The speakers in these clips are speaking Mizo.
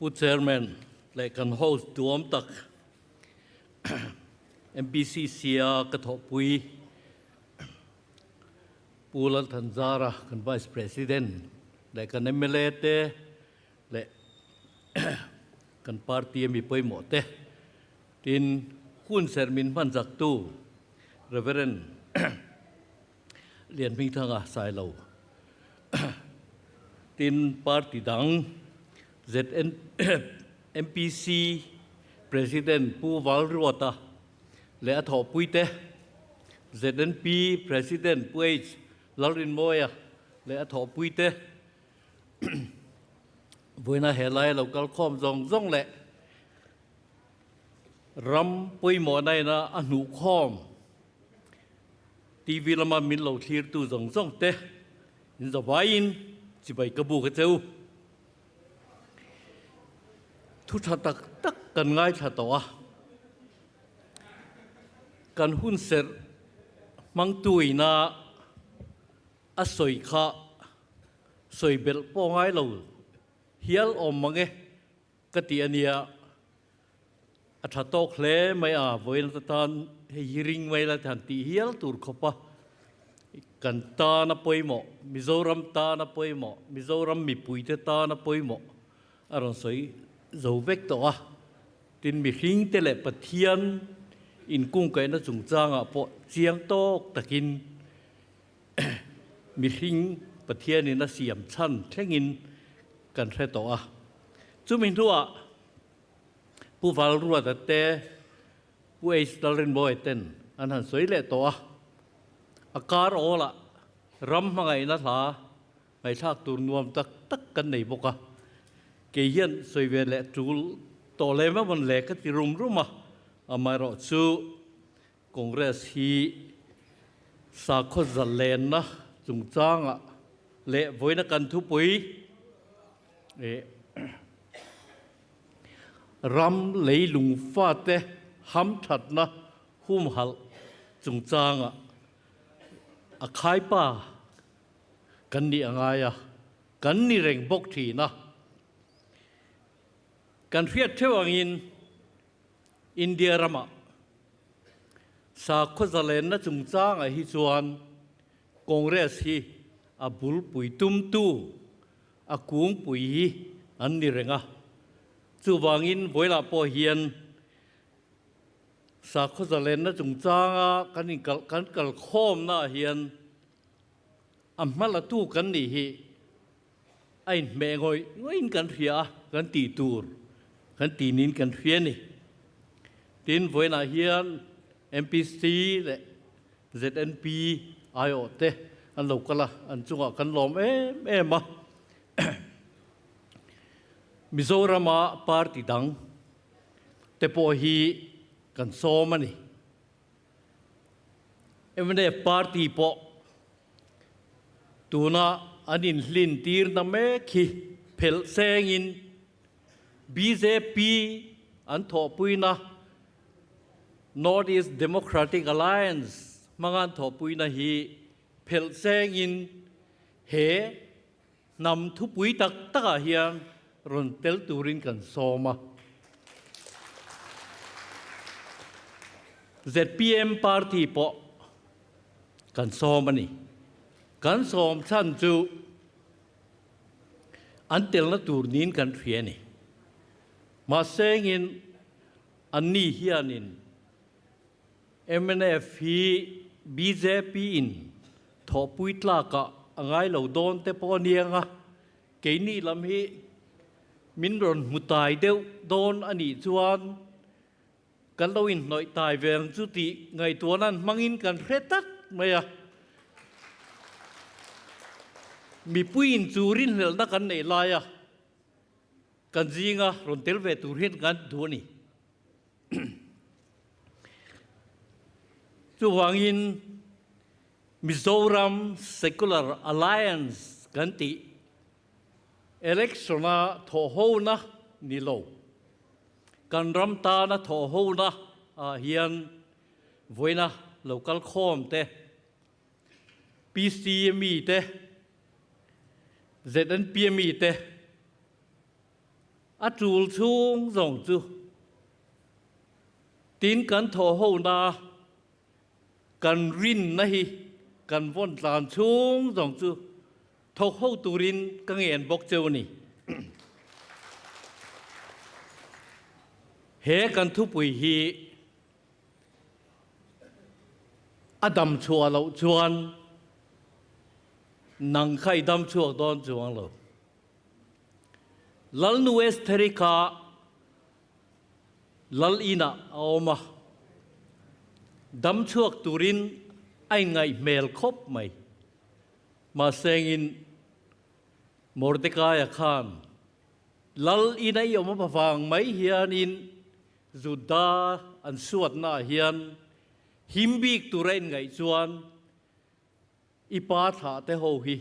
Pu Chairman leh kan host duhawm tak MPCC-a ka thawhpui Pu Lalthanzara kan Vice President leh kan mla te leh kan party a mi pawimawh te tin hun serh min hman zaktu Reverend Lianhmingthanga Sailo tin party dang ZN MPC President Pu Valruata leh a thawhpuite ZNP President Pu H Lalrinmawia leh a thawhpuite vawiina helai lo kalkhawm zawng zawng leh ram pawimawhna ina a hnuhkhawm TV lama min lo thlirtu zawng zawng te in zavaiin chibai ka buk a che u. Thu tha tak tak kan ngaithla tawh a, kan hun serh hmangtu ina a sawi kha sawi belh pawh ngai lo hial awm mang e ka ti a nia. A tha tawk hle mai a, vawiin atan hei hi ring mai la han tih hial tur khawp a, kan tana pawimawh, Mizoram tana pawimawh, Mizoram mipuite tana pawimawh a rawn sawi zo vek tawh a. Tin, mihringte leh Pathian inkungkaihna chungchangah pawh chiang tawk takin mihring Pathianin a siam chhan thlengin kan hre tawh a. Chumi hnuah Pu Valruata te, Pu H. Lalrinmawia ten an han sawi leh tawh a, a kar awlah ram hmangaihna hla ngaihthlak tur nuam tak tak kan nei bawk a, kei hian sawi ve leh tul tawh lem a vawn le ka ti rum rum a, amaherawhchu Congress hi sakhaw zalenna chungchangah leh vawiina kan thupui ram leilung fate hamthatna humhalh chungchangah a khaipa kan nih a ngai a, kan ni reng bawk thin a. Kan hriat theuh angin India ramah sakhaw zalenna chungchangah hi chuan Congress hi a bulpui tumtu, a kungpui hi an ni reng a. Chuvangin vawilah pawh hian sakhaw zalenna chungchanga kan inkal kan kalkhawmnaah hian a hmalatu kan nih hi A inhmeh ngawih ngawihin kan hria a, kan tih tur kan tih niin kan hria a ni. Tin, vawiinah hian MPC leh ZNP aiawh te an lo kal a, an chungah kan lawm em em a. Mizorama party dang te pawh hi kan sawm a ni. Mnf party pawh Tuna an inhlin tirna mek hi phelh sengin bjp an thawhpuina North East Democratic Alliance hmanga an thawhpuina hi phelh sengin he hnam thupui tak takah hian rawn tel turin kan sawm a. Zpm party pawh kan sawm a ni. Kan sawm chhan chu an telna tur niin kan hria a ni. Mahse engin anni hianin mnf hi bjp in thawhpui tlakah a ngai lo dawn te pawh a niang a, keini lam hi min rawn hmu tai deuh dawn a nih chuan Kan lo inhnawih tai ve ang chu tih ngaihtuahna an hmangin kan hre tlat mai a. Mipuiin chu rinhlelhna kan neih laia kan zinga rawn tel ve tur hian kan duh a ni. Chuvangin Mizoram Secular Alliance kan tih election-a thawhhona ni lo. Kan ram tana thawhhona ah hian vawiina lo kal khawm te, PCA mi te, ZNP mi te, A tul chhung zawng chu tin kan thawh hona kan rinna hi kan vawn tlan chhung zawng chu thawk ho turin ka ngen bawk cheu a ni. He kan thupui hi a dam chhuah loh chuan nang kha i dam chhuak dawn chuang lo. Lalnu Estheri kha Lal inah a awm a, dam chhuak turin a inngaih hmel khawp mai. Mahsengin Mordekaia khan Lal ina i awm avang mai hianin Juda an suatnaah hian him bik tura inngaih chuan i pa thlah te ho hi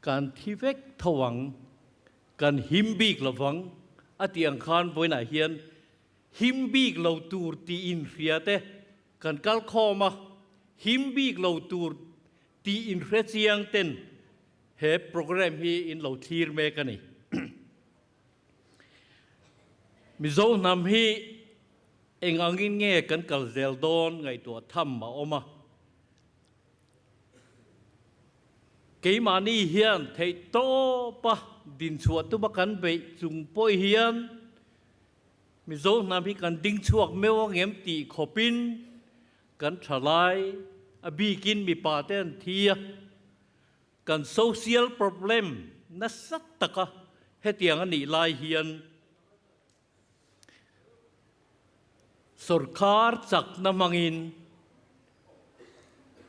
kan thi vek tho ang, kan him bik lo vang a tih ang khan vawiinah hian him bik lo tur tih inhria te kan kal khawm a, him bik lo tur tih inhre chiang ten he programme hi in lo thlir mek a ni. Mizo hnam hi eng angin nge kan kal zel dawn ngaihtuah tham a awm a. Keimahni hian theih tawpa dinchhuah tuma kan beih chung pawh hian Mizo hnam hi kan ding chhuak meuh angem tih khawpin kan thalai a bikin mipa te an thi a. Kan social problem nasa taka hetiang a nih lai hian sorkar chakna hmangin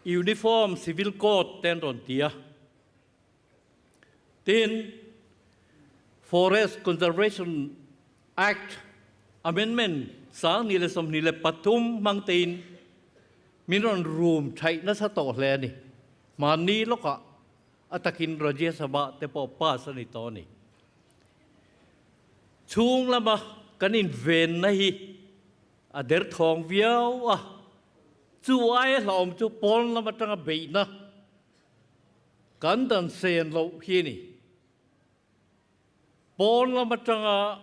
Uniform Civil Code te an rawn ti a. Tin, Forest Conservation Act Amendment 2023 hmang tein min rawn rum thaih nasa tawh hle a ni. Hmanni lawkah a takin Rajya Sabha te pawh pass a ni tawh a ni. Chhung lama kan invenna hi a derthawng viau a, chu aia hlauhawm chu pawn lam atanga beihna kan dan sen loh hi a ni. Pawn lam atanga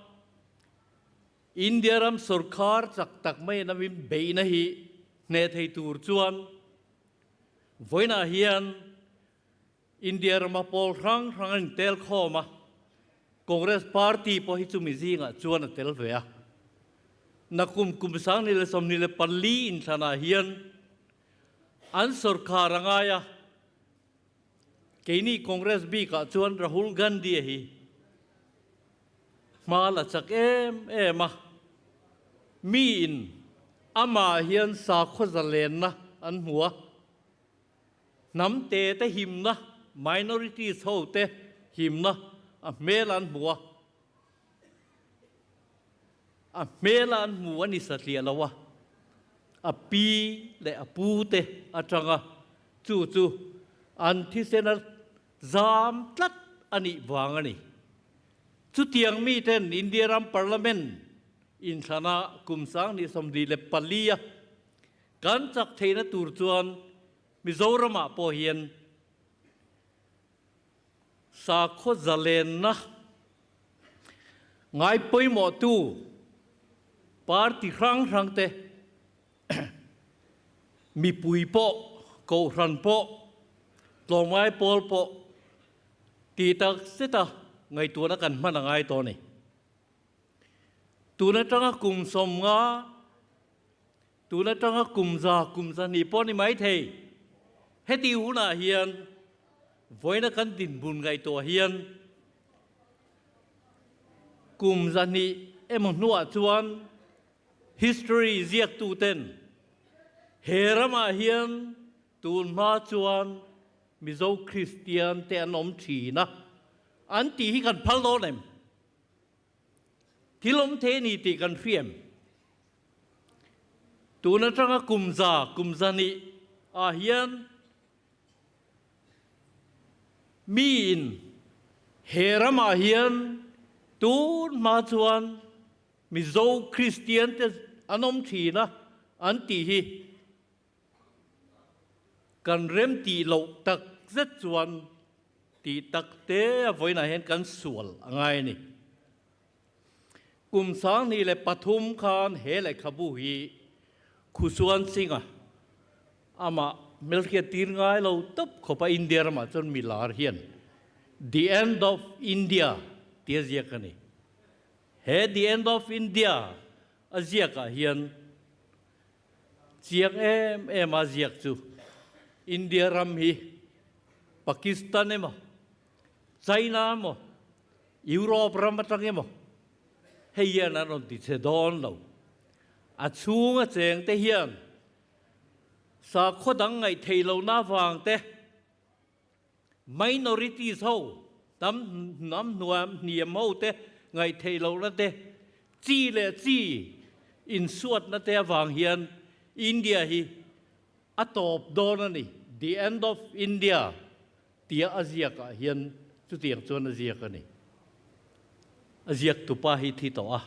India ram sorkar chak tak mai an awm beihna hi hneh thei tur chuan Vawiinah hian India rama pawl hrang hrang an intel khawm a, Congress party pawh hi chumi zingah chuan a tel ve a. Nakum kum 2024 inthlanah hian an sorkar a ngai a, keini Congress bikah chuan Rahul Gandhi-a hi hma la chak em em a, miin amah hian sakhaw zalenna an hmu a, hnam te te himna, minorities ho te himna a hmel an hmu a, a hmela an hmu a ni satliah lo a, a pi leh a pu te atanga chu chu an thisena zam tlat a nih vang a ni. Chutiang miten India ram Parliament inthlana kum 2024 a kan chak theihna tur chuan Mizoramah pawh hian sakhaw zalenna ngai pawimawhtu party hrang hrangte mipui pawh, kohhran pawh, tlawmngai pawl pawh tih tak zeta ngaihtuahna kan hman a ngai tawh a ni. Tun atanga kum 50, tun atanga kum 100, kum 200 pawh a ni maithei. Heti hunah hian vawiina kan dinhmun ngaihtuah hian kum 200 emaw hnuah chuan History ziaktuten he ramah hian tun hma chuan Mizo Kristian te an awm thin a, an tih hi kan phal dawn em? Thil awm thei a ni tih kan hria em? Tun atanga kum 100, kum 200 ah hian miin he ramah hian tun hma chuan Mizo Kristian te an awm thin a an tih hi kan rem tih loh tak zet chuan tih tak te a vawiinah hian kan sual a ngai a ni. Kum 2003 khan he lehkhabu hi Khusuan Singh-a amah hmelhriat tir ngai lo tawp khawpa India ramah chuan mi lar hian The End of India tia ziak a ni. He The End of India a ziakah hian Chiang em em a ziak chu India ram hi Pakistan emaw, China emaw, Europe ram atang emaw hei hian an rawn ti che dawn lo. A chhung a cheng te hian sakhaw dang ngaih theih lohna avang te, Minorities ho, hnam hnam hnuam hniam ho te ngaihtheih lohna te, chi leh chi insuatna te avang hian India hi a tawp dawn a ni, the end of India tia a ziakah hian chutiang chuan a ziak a ni. A ziaktupa hi thi tawh a,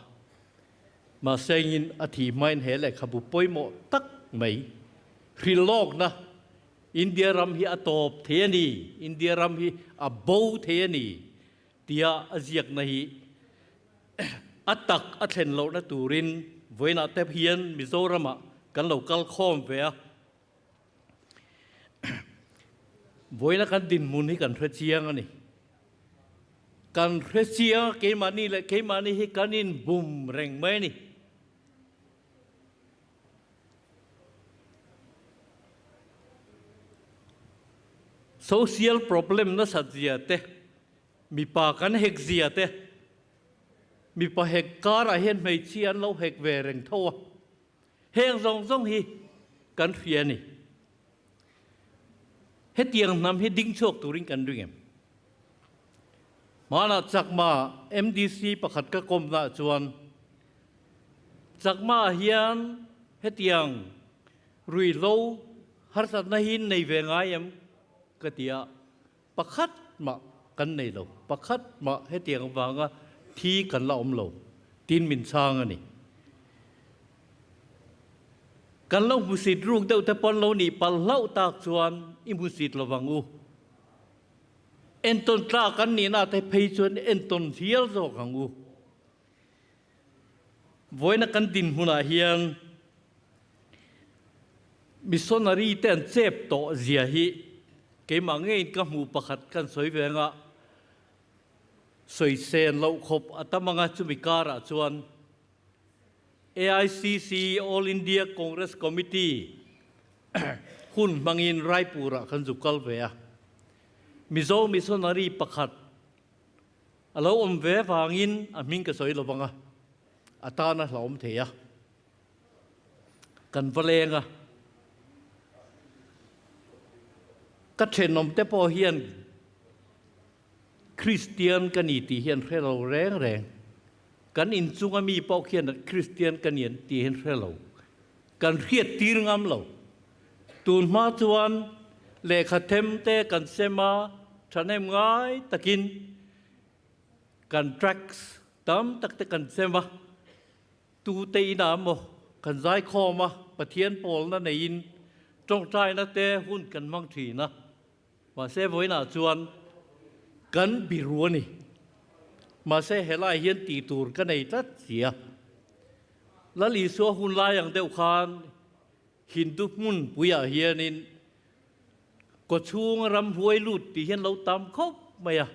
mahse engin a thih hmain he lehkhabu pawimawh tak mai hrilhlawkna India ram hi a tawp thei a ni, India ram hi a bo thei a ni tia a ziakna hi a tak a thlen lohna turin vawiinah te hian Mizoramah kan lo kal khawm ve a. Vawiina kan dinhmun hi kan hre chiang a ni. Kan hre chiang a, keimahni leh keimahni hi kan inbum reng mai a ni. Social problem nasat zia te, mipa kan hek zia te, mipa hek karah hian hmeichhia an lo hek ve reng tho a, heng zawng zawng hi kan hria a ni. Hetiang hnam hi ding chhuak turin kan ring em? Hmanah Chakma MDC pakhat ka kawmnaah chuan Chakma hian hetiang ruihhlo harsatna hi nei ve ngai em ka ti a, pakhat mah kan nei lo, pakhat mah hetiang avanga thi kan la awm lo tiin min chhang a ni. Kan lo hmusit ruk deuh te pawn lo nih palh hlauh tak chuan i hmusit lovang u. Entawn tlak an nihna te phei chuan entawn hial zawk ang u. Vawiina kan dinhmunah hian missionary te an chep tawh zia hi keimah ngeiin ka hmuh pakhat kan sawi ve anga sawi sen loh khawp a tam anga chumi karah chuan AICC All India Congress Committee hun hmangin Raipur-ah kan zu kal ve a. Mizo missionary pakhat A lo awm ve vangin a hming ka sawi lo vang a, a tan a hlauhawm thei a. Kan va leng a, ka thenawm te pawh hian Kristian ka ni tih hi an hre lo reng reng. Kan inchunga mi pawh khian Kristian ka ni an tih hi an hre lo. Kan hriat tir ngam lo. Tun hma chuan lehkha them te kan sem a, thahnem ngai takin kan tracts tam tak te kan sem a, tu te inah emaw kan zaikhawm a, Pathian pawlna neiin tawngtaina te hun kan hmang thin a. Mahse vawiinah chuan kan biru a ni. Mahse helai hian tih tur ka nei tlat si a. Lal Isua hun lai ang deuh khan Hindu hmun puiah hianin kawchhunga ramhuai lut tih hian lo tam khawp mai a,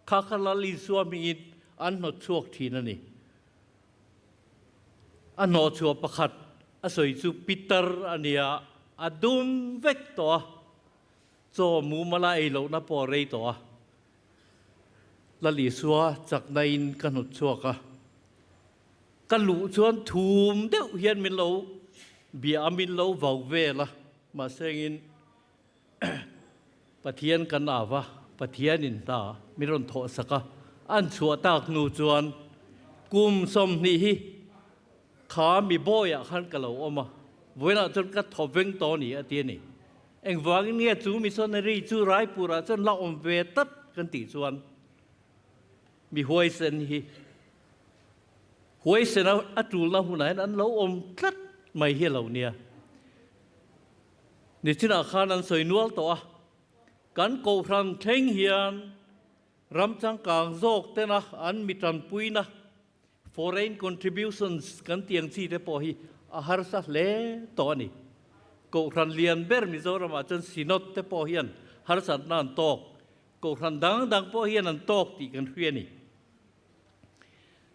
kha kha Lal Isua hmingin an hnawt chhuak thin a ni. A hnawhchhuah pakhat a sawi chu Peter a nia, a dum vek tawh a, chaw mumala ei lohna pawh a rei tawh a. Lal Isua chaknain ka hnawt chhuak a, ka luh chuan thum deuh hian min lo bia a, min lo vau vel a, mahse engin Pathian kan au a, Pathianin hna min rawn thawh sak a, an chhuah tak hnu chuan kum 20 hi kha mi bawiah khan ka lo awm a, vawiinah chuan ka thaw veng tawh a ni a ti a ni. Engvangin nge chu missionary chu Raipurah chuan la awm ve tlat kan tih chuan mi huaisen hi huaisen a tulna hunah hian an lo awm tlat mai hi a lo nia. Nichinah khan an sawi nual tawh a, kan Kohhran thleng hian ram changkang zawk tena an mi tanpuina, Foreign contributions kan tih ang chi te pawh hi a harsa hle tawh a ni. Kohhran lian ber Mizoramah chuan Synod te pawh hian harsatna an tawk, kohhran dang dang pawh hian an tawk tih kan hria a ni.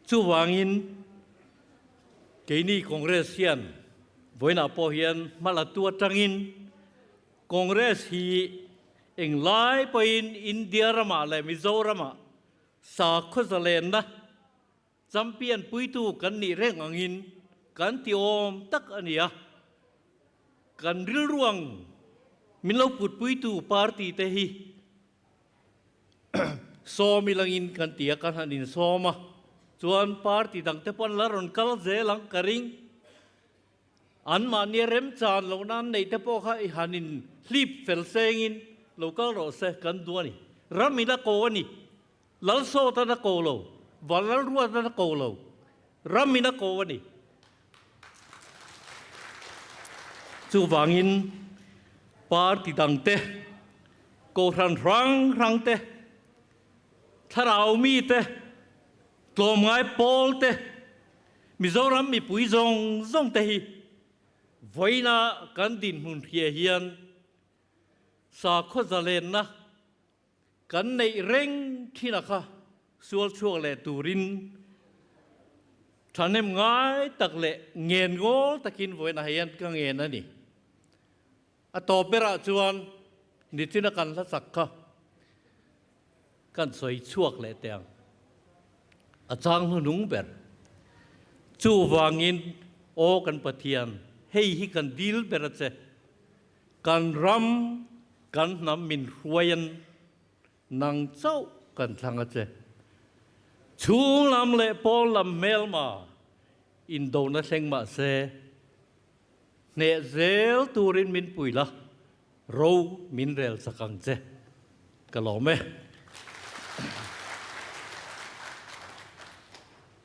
Chuvangin keini Congress hian vawiinah pawh hian hmalatu atangin Congress hi englai pawhin India ramah leh Mizoramah Sakhaw zalenna champion puitu kan nih reng angin kan ti awm tak a ni a, kan rilruang min lo putpuitu party te hi sawm ilangin kan ti a, kan han insawm a, chuan party dang te pawh an la rawn kal zel ang ka ring. Anmahni remchan loh nan neih te pawh kha i han in hlip fel sengin lo kal rawh se kan duh a ni. Ram in a ko a ni. Lalsawt an a ko lo. Vanlalruat an a ko lo. Ram in a ko a ni. Chuvangin party dang te, kohhran hrang hrang te, thlarau mi te, tlawmngai pawl te, Mizoram mipui zawng zawng te hi vawiina kan dinhmun hria hian sakhaw zalenna kan neih reng thin a kha sual chhuak leh turin thahnem ngai tak leh ngen ngawl takin vawiina hian ka ngen a ni. A tawp berah chuan nichina kan hlasak kha Kan sawi chhuak leh teh ang. A chang hnunung ber. Chuvangin, Aw kan Pathian, hei hi kan dil ber a che. Kan ram, kan hnam min hruaiin nang chauh kan thlang a che. Chhung lam leh pawn lam hmelma indona thleng mah se, hneh zel turin min pui la, Ro min rel chak ang che, ka lawm e.